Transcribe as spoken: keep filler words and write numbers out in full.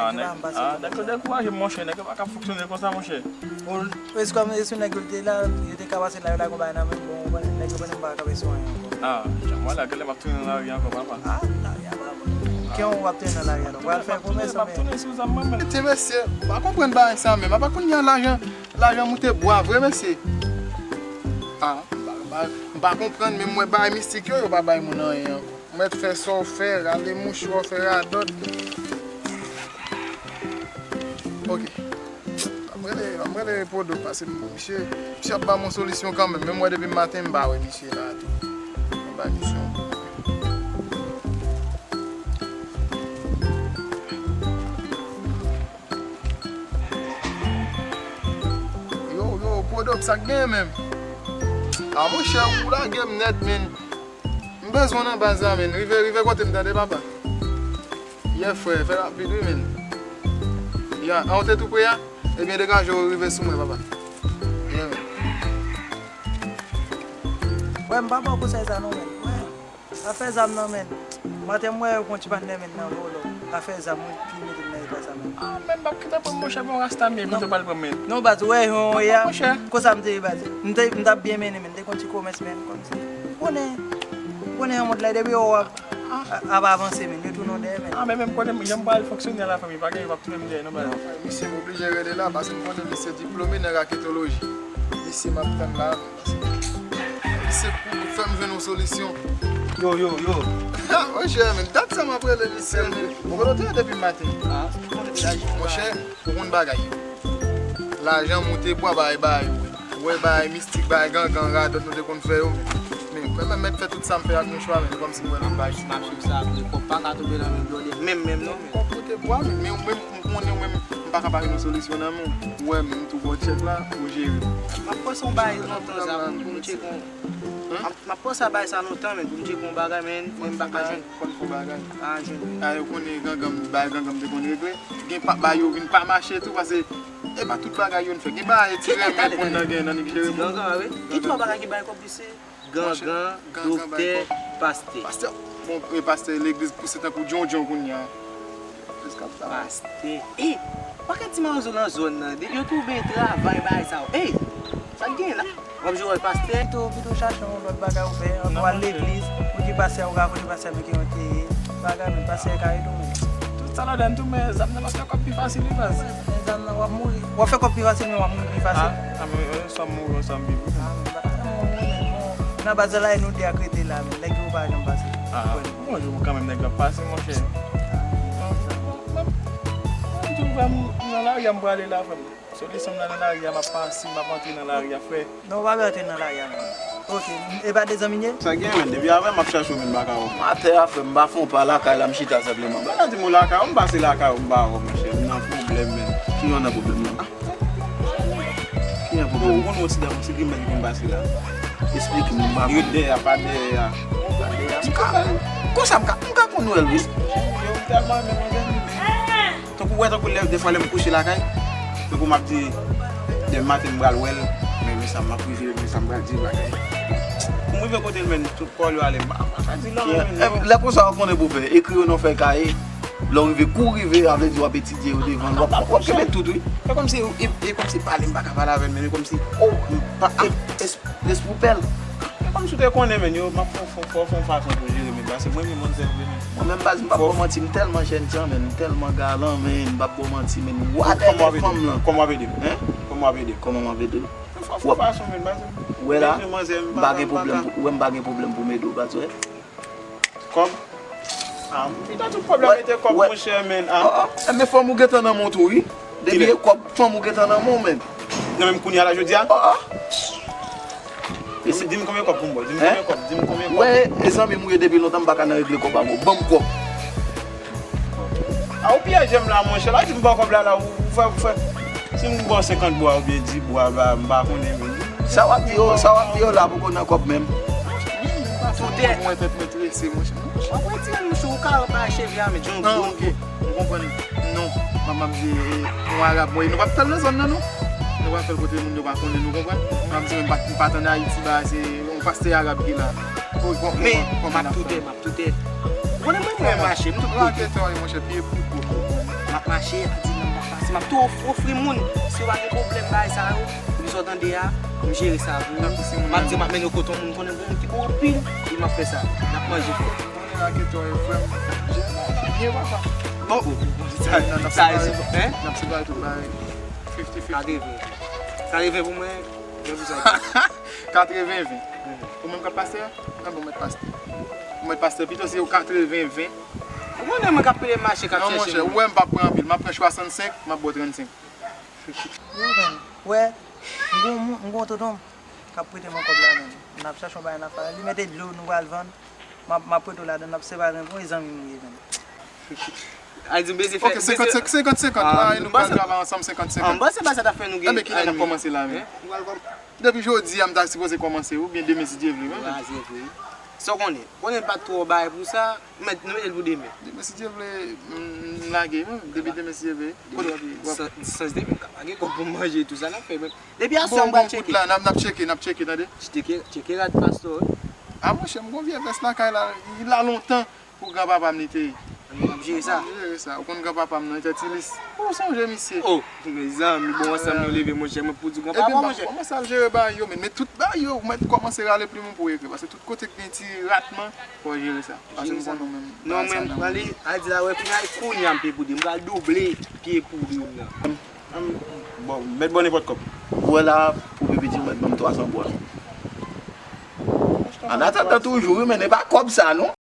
Nèg, ah, nèg yo dekouraje, monchè, nèg yo pa ka fonksyone konsa, monchè. Bon, e si kòm, e si nèg yo te la, yo te ka pase la, yo lage yon bagay nan men m, bon, ou konnen, nèg yo konnen m pa ka kanpe sou anyen ankò. Ah, jan mwen la, genlè m ap tounen nan lari ankò, papa. Ah, lari a pa bon. Ki yon w ap tounen nan lari a, w ap fè komès, w ap tounen sou zam mwen menm. Ti mesye, m pa konprann bagay sa menm. Apa kounye a lajan, lajan moute bwa vre, mesye. Ah, m pa, m pa, m pa konprann, menm mwen bagay mistik yo, yo pa bay moun anyen ankò. Ou mèt fè sa w fè, rale mouchwa, fè radòt. Ok. M ap rele, m ap rele Podo, paske misye, misye ap ban m yon solisyon kanmenm. Menm mwen depi maten, m pa wè misye la tou. M bay misye yon kout men. Yo, yo, Podo, sa k gen menm? A, monchè, ou lage m nèt, menn. M bezwen w nan baz la, menn. Rive, rive kote m, tande, papa. Yeah, frè, fè rapid, wi, menn. Ya, an, ou te tou pre a? Ebyen, degaje w, rive sou mwen, papa. Yeah, menn. Wè, m pa ba w konsèy sa, non, menn. Wè, afè zam nan, menn. Maten, m wè yo pran ti patnè, menn, nan vòlò. Afè zam, wi, ki mete m nan eta sa, menn. Ah, menn, m p ap kite pran m, monchè, bon, rasta m ye, kote w pral pran m, menn? Non, baz, ou wè, yon ya, konsa m te ye, baz. M te, m t ap byen mennen, menn. M te gon ti komès, menn, kòmsi. Ou konnen, ou konnen yon moun la, depi yo wè w ap, ap avanse, menn, yo tounen w dèyè, menn. Ah, men menm konnen jan m pral fonksyone a la fanmi, pa gen yo p ap tounen m dèyè, non, baz. Misye m oblije rele la, paske m konnen misye diplome nan raketoloji. Misye m ap tann la, menn, paske misye pou fè m jwenn yon solisyon. Yo, yo, yo. Monchè, menn, dat sa m ap rele misye, menn. Ou konnen w te ye depi maten? Ah, monchè. Ou konn bagay yo. Lajan moute bwa bay bay. Ou wè bay mistik, bay gangan, radòt nou te konn fè yo. Men, men, men, mèt fè tout sa m fè ak mouchwa, men, kòmsi m wè lòt bay. M ap swiv sa apre. Kòb pa ka tonbe nan men blòdè. Menm, menm, non, men. Kòb moute bwa, men, men, ou menm, m konnen ou menm, m pa ka pa gen yon solisyon nan men w. Ou wè, m tou ba w tchèk la, ou jere. M ap panse yon bagay lontan sa, pou m tcheke yon M ap, m ap panse a bagay sa lontan, menn, pou m tcheke yon bagay, menn, men m pa ka jwenn. Konn fè bagay. Pa jwenn. A, yo konnen gangan, bagay gangan te konn regle. Gen pa, bagay yo vin pa mache tou, paske e pa tout bagay yo n fè. Gen bagay ti renmen konn nan gen nan nèg jere moun. Gangan, wi. Gen twa bagay ki bay kòb li se gangan, doktè, pastè. Pastè. Bon, e pastè legliz pouse tankou djondjon kounye a. Pastè. Ey, pa gen ti mawozo nan zòn nan. Depi yo twouve travay bagay sa yo. Ey, sa k gen la? W ap jwe wòl pastè? Pito, pito chache yon lòt bagay ou fè. Ann nou al legliz, ou di pastè, ou ka kote pastè, men ki yon te bagay, men pastè ka ede w, men. Tout sa ladan tou, men zam nan ap fè kòb pi fasil, wi, baz. Men zam nan, w ap mouri. W ap fè kòb pi fasil, men w ap mouri pi fasil. Ah, ah, men, euh, swa m mouri, swa m viv, wi. Ah, men, pa, pa mouri, men bon. Nan baz la, e nou de ak rete la, men nèg yo pa janm pase. Ah, bon, yon jou kanmenm nèg yo ap pase, monchè. Mwen, mwen, mwen di w, frè m, nan lari a m prale la, frè m. Solisyon m nan, nan lari a, m ap pase, m ap antre nan lari a, frè. Non, w pa vle antre nan lari a, non. Ok, e pa de zanmi n ye? Sa gen, menn, depi avè m ap chache w, menn, m pa ka wè w. M atè a, frè m, m pa fè yon pa lakay la, m chita senpleman. Mwen di m ou lakay ou, m pase lakay ou, m pa wè w, monchè, m nan pwoblèm, menn. Ki jan w nan pwoblèm nan? Ki jan pwoblèm? Ou konn yon ti dam, yon ti grimèl ki konn pase la? Esplike m, m pa konn. Yo dèyè a, pa dèyè a. Pa dèyè a. M ka, konsa m ka, m ka konn wè l, wi. Yo, m tèlman renmen manzè, wi. Tankou w wè, tankou lè, defwa lè m kouche lakay, tankou m ap di, demen maten m pral wè l, men, men sa m ap rive, men sa m pral di, bagay. Pou m rive kote l, menn, tout kò l yo ale, m pa, m pa ka di l anyen, menn, non. Lè konsa, w konnen pou w fè, ekri yo nan fèy kaye, lè w rive, kou w rive, a vle di w ap etidye yo devan l, w ap, w ap kenbe tout, wi. E kòmsi, e, e kòmsi pale, m pa ka pale avè l, menn, e kòmsi, oh, m pa, e, e, Lespri w bèl. Kòmsi w te konnen, menn, yo, m ap fè, fè, fè, fè yon fason pou jere, menn, paske mwen menm, mwen sèl vre, menn. Mwen menm, baz, m p ap ba w manti, m tèlman jènjan, menn, m tèlman galan, menn, m p ap ba w manti, menn. Wadè fanm lan. Kòman w ap ede m? Hein? Kòman w ap ede m? Kòman m ap ede w? Fè, fè, fè yon fason, menn, baz. Wè la, m pa gen pwoblèm pou, wè, m pa gen pwoblèm pou m ede w, baz, wè. Kòb? Ah, m pita tout kòb la mete kòb, monchè, menn, ah. Oh, oh. Enben, fanm ou gentan nan men w tou, wi. Depi e kòb, fanm ou gentan nan men w, menn. Nan menm kounye a la, jodi a? Oh, oh. Di m, di m konbyen kòb pou m ba w. Di m konbyen kòb, di m konbyen kòb. Wè, e zanmi m ou ye depi lontan, m pa ka nan regle kòb avè w. Ban m kòb. Ah, ou pyeje m la, monchè. La, di m ba w kòb la, la, ou fè, ou fè. Si m ba w senkant bwa oubyen dis bwa, ba, m pa konnen, menn. Sa w ap di yo, sa w ap di yo la poko nan kòb menm. Toutè. Mwen tèt mwen trese, monchè. W ap retire m sou ou ka bay cheve a, men di yon gwo. Ah, ok. M konprann. Non, m ap, m ap di, eh, yon Arab, mwen, nou p ap fè l nan zòn nan, non. Nou p ap fè l kote moun yo pa konnen nou, konprann? M ap di, m pa, m pa t ann Ayiti, ba, se yon pastè Arab ki la. Men, m ap toutè, m ap toutè. Konnen mwen, mwen mache, m tout kote. Raketè w ye, monchè, pye pou kou. M ap mache, a di non, m ap pase, m ap tou of- ofri moun. Si yo pa gen pwoblèm bagay sa yo, epi sa w tande a, m jere sa pou ou. M ap di, m ap mennen w kote yon moun konnen gon moun ki bon anpil, epi m ap fè sa. N ap manje fò. Konnen raketè w ye, frè m. Byen, papa. Bon, sa, sa, hein? N ap separe tout bagay. Fifty fifty. Katreven. Katreven pou mwen, mwen pou sa. Katreven ven. Ou menm k ap pastè? Nan bon, mèt pastè. Ou mèt pastè pito se yo katreven ven. Ou konnen mwen k ap pede mache, k ap Non, chèche monchè, moun. Ou wè m p ap pran anpil. M ap pran swasannsenk, m ap ba w trannsenk. Yo, men, wè, m gon moun, m gon tonton m k ap prete mwen kòb la, men. N ap chache yon bagay n ap fè. Li mete dlo nou pral vann. M ap, m ap prete w ladan, n ap separe pou e zanmi m li ye, men. A di bezye fè. Ok, senkant senkant, senkant senkant. Ah, Bagay nou pral travay ansanm senkant Ah, senkant. m panse pa sa ta fè nou gen. Enben, kilè n ap kòmanse la menm? Depi jodi a, m ta sipoze kòmanse, oubyen demen si Dye vle, wi. Sa w konnen. Konnen pa twò bagay pou sa. Mèt, nou mete l pou demen. Demen si Dye vle, m lage, wi. Depi demen si Dye vle. Kote w ap ye? W ap- Sans, sans demen, m ka pa gen kòb pou m manje tou sa n ap fè, men. Depi aswè Bon, m pral bon, kout tcheke. La, n ap, n ap tcheke, n ap tcheke, tande? Tcheke, tcheke rad pastè, wi. A, monchè, m gon vye vès lakay la, li la lontan pou granpapa m li te ye. Mwen ap jere sa. M jere sa. Ou konn granpapa m nan, li te Tilis. Ou sonje misye? Oh, mezanmi, bon, ansanm nou leve, monchè, mwen pou di Epi granpapa, m pa monchè. kòmanse al jere bagay yo, men, men tout bagay yo, ou mèt kòmanse rale plim ou pou ekri, paske tout kote k gen ti ratman, fò w jere sa. Paske m konn ou menm. Non, men m pran li, a di la, wè, final, kounye a m peye poudre, m pral double peye poudre m nan. Bon, mèt bò nenpòt kòb. Ou wè la, pou pi piti, ou mèt ban m twa san bò la. An atandan toujou, wi, men e pa kòb sa, non.